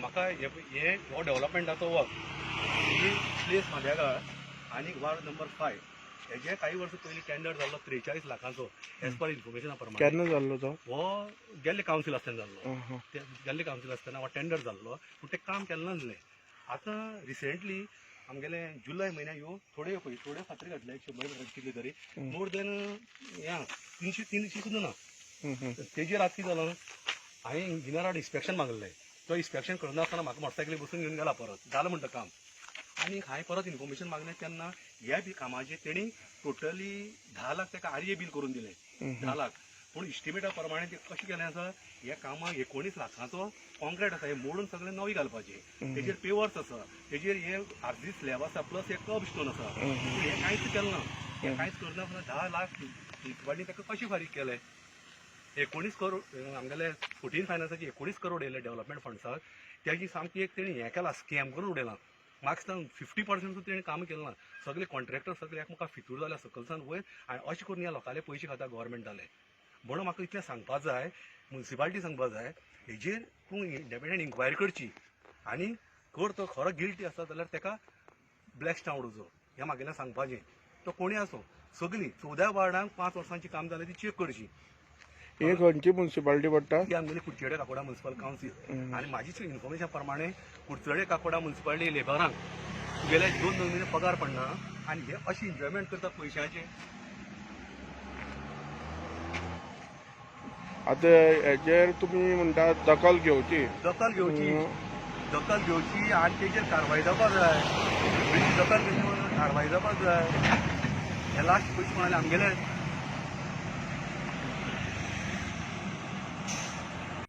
म्हाका हे हो डेव्हलपमेंटाचो वर्क ही प्लेस म्हाद्यागाळ आनी वार्ड नंबर 5 हेजे काही वर्सां पयलीं टेंडर जाल्लो 43 लाखांचो एज पर इन्फॉर्मेशना प्रमाणे. केन्ना जाल्लो तो? हो गेल्ले कावन्सील आसतना जाल्लो. ते गेल्ले कावन्सील आसतना हो टेंडर जाल्लो, पूण तें काम केलें नासलें. आतां रिसेंटली आमगेले जुलय म्हयन्याक ह्यो थोड्यो पळय थोड्यो फातरी घातले 100 मिटर कितले तरी मोर देन ह्या 300 सुद्दां ना. तेजेर आतां कितें जालां, हांवें इंजिनियराक इन्स्पेक्शन मागलें. तो इन्स्पेक्शन करनासतना म्हाका मोटरसायकली बसून घेवन गेला परत जालें म्हणटा काम. आनी हांवें परत इन्फॉर्मेशन मागलें तेन्ना ह्या बी कामाचें तेणी टोटली 10 लाख ताका आरए बील करून दिलें, 10 लाख. पूण इस्टिमेटा प्रमाणे ते कशें केलें आसा, ह्या कामाक 19 लाखांचो कॉन्क्रीट आसा, हे मोडून सगळें नवी घालपाचें, तेजेर पेवर्स आसा, तेजेर हे आरजी स्लॅब आसा, प्लस हे कर्ब स्टोन आसा. पूण हें कांयच केलें ना. हें कांयच करनासतना 10 लाख म्युनिसिपालिटी ताका कशें फारीक केलें? 19 करोड आमगेले 14 फायनान्साचे 19 करोड येयले डेव्हलपमेंट फंड्साक. तेजी सामकी एक तेणी हें केलां, स्कॅम करून उडयलां. म्हाका दिसता 50% सुद्दां तेणी काम केलें ना. सगळे कॉन्ट्रॅक्टर सगळे एकमेका फितूर जाल्या सकलसान वयर, आनी अशें करून ह्या लोकांले पयशे खाता गव्हर्मेंटाले. म्हणून म्हाका इतलें सांगपा जाय, म्युनिसिपालिटी सांगपा जाय, हेजेर तूं इंडिपेंडंट इन्क्वायरी करची आनी कर तो खरो गिल्टी आसा जाल्यार ताका ब्लॅक स्टार उडोवचो. हें म्हागेलें सांगपाचें. तो कोणूय आसूं, सगळीं 14 वार्डांक 5 वर्सांची काम जालें ती चॅक करची. ही खंयची म्युनिसिपालिटी पडटा? ती आमगेली कुडचडे काकोडा म्युनिसिपल कावन्सील. आनी म्हाजी इन्फॉर्मेशन प्रमाणे कुडचडे काकोडा म्युनिसिपालिटी लेबरांक गेले 2-2 म्हयने पगार पडना आनी हे अशें एन्जॉयमेंट करता पयशांचें. आतां हेजेर तुमी म्हणटा दखल घेवची. दखल घेवची, दखल घेवची आनी तेजेर कारवाय जावपाक जाय. दखल घेवची म्हणून कारवाय जावपाक जाय. हे लास्ट पयशे कोणाले आमगेले.